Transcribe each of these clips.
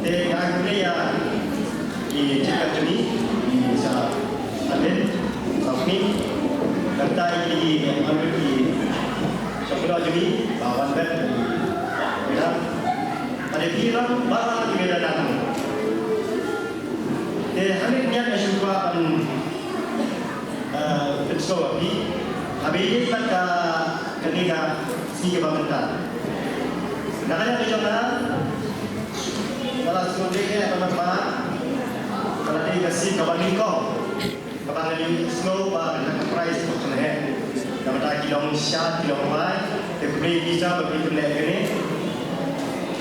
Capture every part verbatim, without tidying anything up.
Te nga khublei ïa i Chief Guest jong ngi, i Sir Arvind Sokhmi, nangta i Honorable i Shongkno jong ngi ba wan bad i Bidang. Bad ïa phi lang ba ki bad nang. Te hangne nga shu kwah ban, eh, pynsngew ïa phi. Haba ïadei bad ka, kane ka sngi kaba mynta. Na ka liang ka jong nga, nga la sngewthuh ïa ka, namar ba ka la dei ka sngi kaba nyngkong kaba nga la ïohsngew ba ka prize ka kynhun. Namar ba ki nongshad, ki nongrwai, te khublei ïa phi ba phi pynleh kane.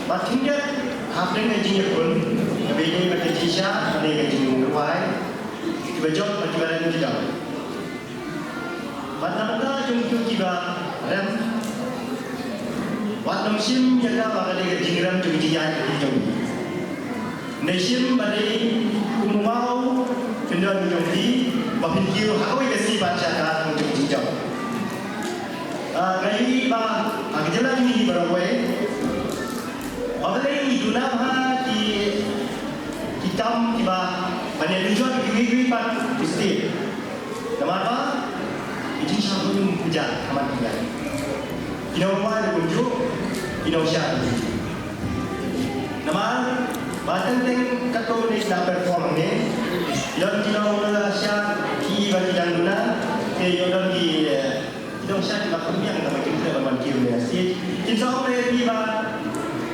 Bad khyndiat hapdeng ka jingïakhun, kaba ïadei bad ka jingshad, kaba ïadei ka jingrwai, kiba jop bad kiba rem ki dang. Bad na ka bynta jong kito kiba rem, wat nym shim ïa ka ba ka dei ka jingrem jong ka jingïaid ka jong phi. Nym shim ba dei kum u maw pyndon jong phi ba phin kiew ha kawei ka sngi ban shad ka jong ka jingjop. Ah, nga ïohi ba ha ka jylla jong ngi baroh kawei, haba ngi duna ha ki, ki kam kiba ban ïanujor kiwei kiwei pat ki state. Namar ba ki jingshah bun ki jait ha man ki jait. Ki nongrwai ruh kumjuh, ki nongshad ruh. Namar ba teng teng katto ne ki dang perform ne, ki don ki nongshad kiba ki dang duna, te ki don ki, eh, ki nongshad kiba kham biang, namar kim treh ban wan kiew ne stage. Kin sa ong ïa phi ba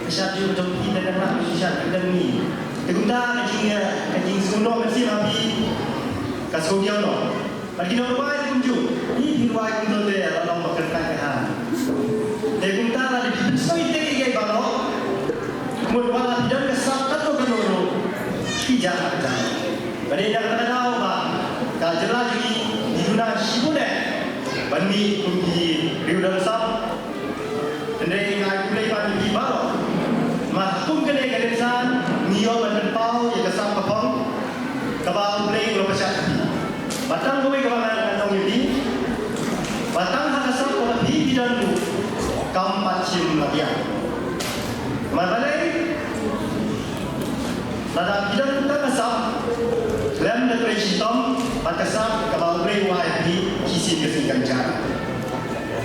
ka shad jong phi dang dang, ka shad dang ni. Te kumta ka jing, eh, ka jingsngew noh ka sngewbha phi ka sngewdiaw noh. Bad ki nongrwai kumjuh, phi phi rwai kumjuh te la long ba kyrpad ka ha. Te kumta lada phi pynsngew ïa ki baroh, mut ba la phi don ka sap katto katne ruh, phi jah ka jam. Bad ïa kata ka daw ba ka jylla jong ngi ngi duna shibun eh ban mih kum ki riew don sap. Hynrei nga ai khublei pat ïa phi baroh. Namar kum kane ka rynsan ngi ïoh ban pynpaw ïa ka sap ka phong kaba U Blei u la pynshad ïa phi. Bad tang kawei kaba nga ngan ong ïa phi, ba tang ha ka sap kaba phi phi don ruh kam pat shym la biang. Namar balei? Lada phi don tang ka sap, khlem da trei shitom bad ka sap kaba U Blei u ai ha phi, shisien ka sngi kan jia.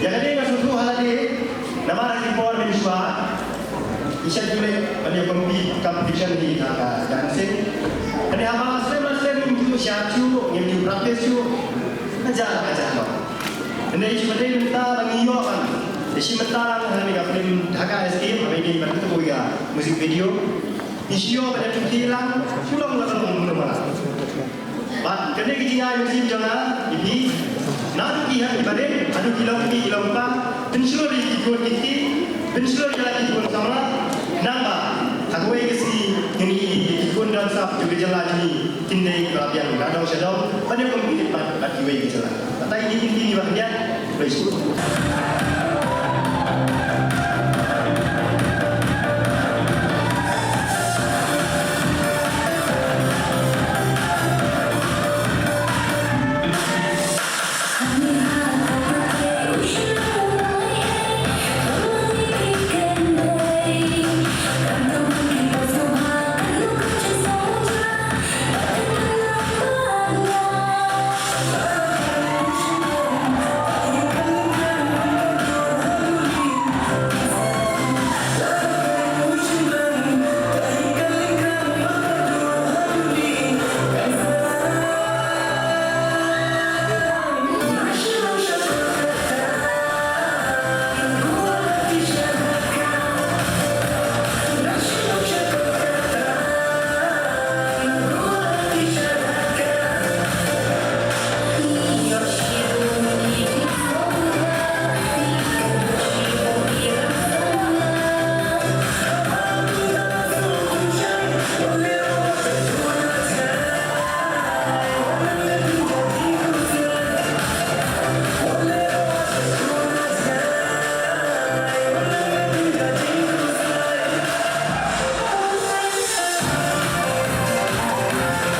Ïa kane nga sngewthuh ha lade, namar ha ki por mynshuwa ngi shait ju leit ban ïa compete, competition hi ha ka dancing. Hynrei haba la slem la slem ngim ju shad shuh, ngim ju practice shuh, ka jia ka jia noh. Hynrei shu ba dei mynta ba ngi ïoh ban ïa shim bynta lang ha kane ka film Dhaka Escape, haba ïadei bad kata ka music video. Ngi shu ïoh ban ïa lynti lang, shu long la ka long kumno ma la. Bad kane ka jingai mynsiem jong nga ïa phi, naduh ki heh ki barit haduh ki longkmie ki longkpa, pynshlur ïa ki khun ki kti, pynshlur ïa la ki khun samla, khnang ba ha kawei ka sngi ngin ïohi ïa ki khun don sap jong ka jylla jong ngi kin dei kiba la biang na dong sha dong ban ïa compete bad, bad kiwei ki jylla. Batai ïa ki kti kiba khyndiat. Khublei shibun.